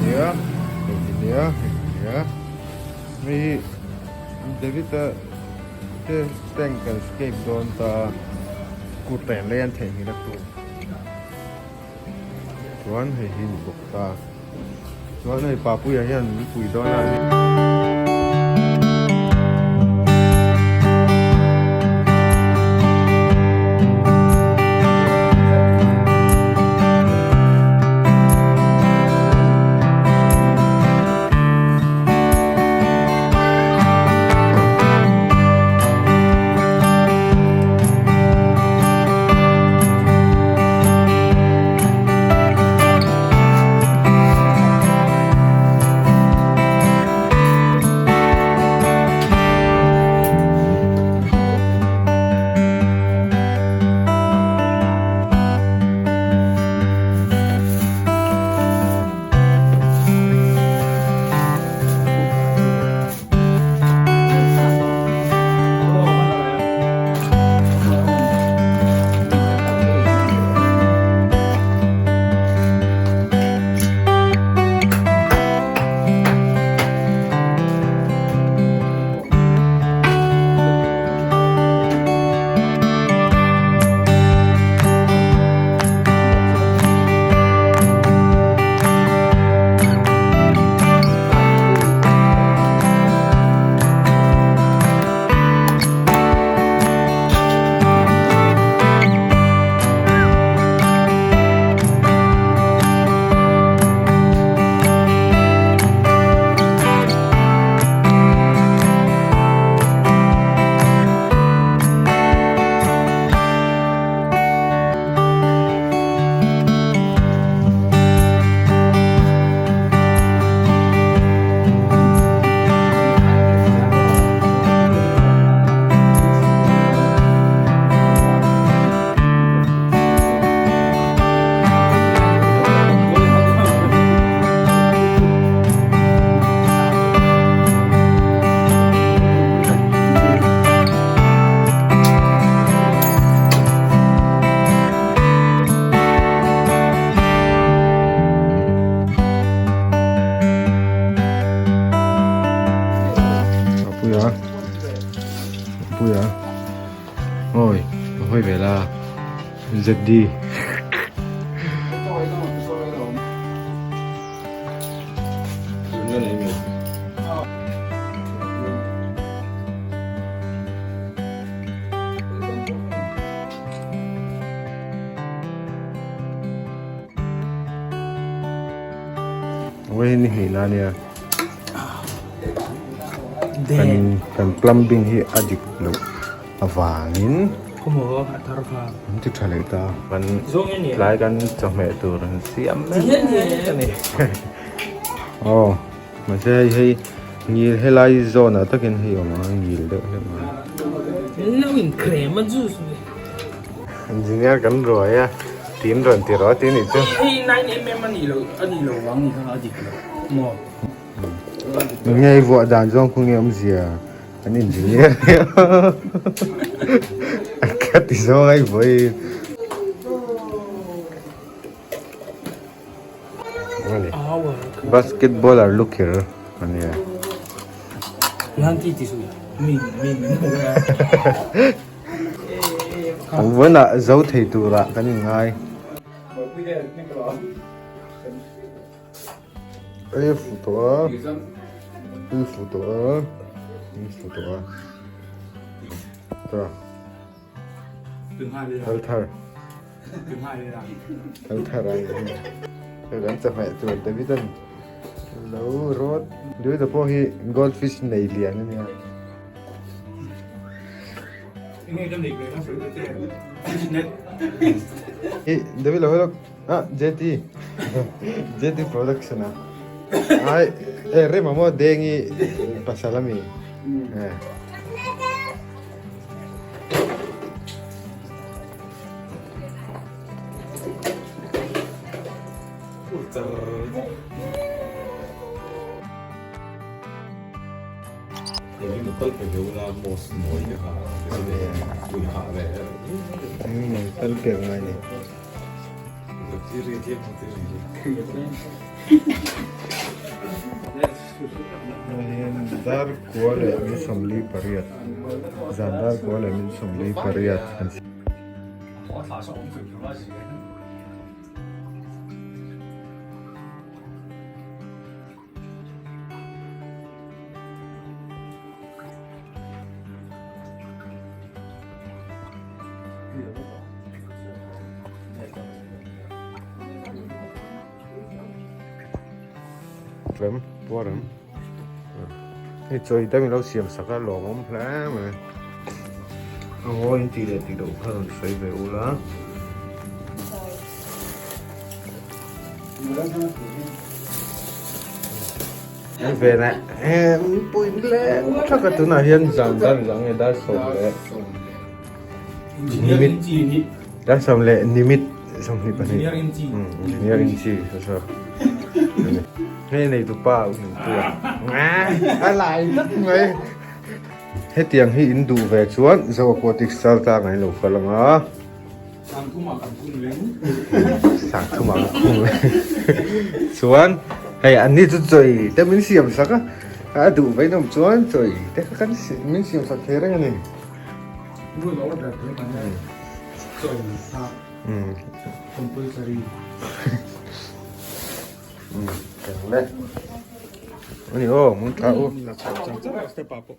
nia hei hi nia hei hi nia hei hi David-a te tank kan escape dawn ta kurta an lei an theihnghilh a tur chuan hei hi ni bawk ta chuan hei Papuia hian min pui dawn a. Puia Puia Oi a hawi ve la ZD Vawiin ni hnihna a nia kan kan plumbing hi a dik loh avangin an ti tha leh ta kan tlai kan chawhmeh tur an siam mek a ni aw mahse hei hei ngil helai zawn ah takin hei awm ang a ngil deuh hlek mai engineer kan ruai a tin rawn ti rawh tih a nih chu. Nge i vuah dan zawng khu nge awmzia an engineer a ka ti zawng a i vuah i basketballer lukhir a nia. Vawiinah zo thei turah kan inngai. Ei a fuh tawh a, ei a fuh tawh a, ei a fuh tawh a ta kal thar kal thar a ni hei kan chawhmeh tur David an lo rawt David a pawh hi goldfish nei lian a nia. David lo hello ah JT JT production ah ai eh rema mo dengi pasal ami eh Tal pe ngai ni. Dar kua leh min 48 zan dar kua leh min 48 an Rem, puar em. Hei chawi te min lo siam sak a lawmawm hle mai. A ngawi in tih leh tih loh kha rawn sawi ve ula. An ve leh em pui leng thak a tunah hian zan dar zang nge dar 10 leh nimit dar 10 leh nimit 22 engineering chi so hei nei tu pa u hlim tu a lai tak mai hetiang hi in duh ve chuan zo aquatic style tlang an lo kal ang a. Sangthumah kan khung leng. Sangthumah kan khung leng. Chuan hei an ni chu chawi te min siam sak a, a duh vei nawm chuan chawi te kha kan min siam sak thei reng a ni. Rul order te kan nei. Chawi tha. Compulsory. Keng le. Ani aw mun tha u. Chang chang step ah pawh.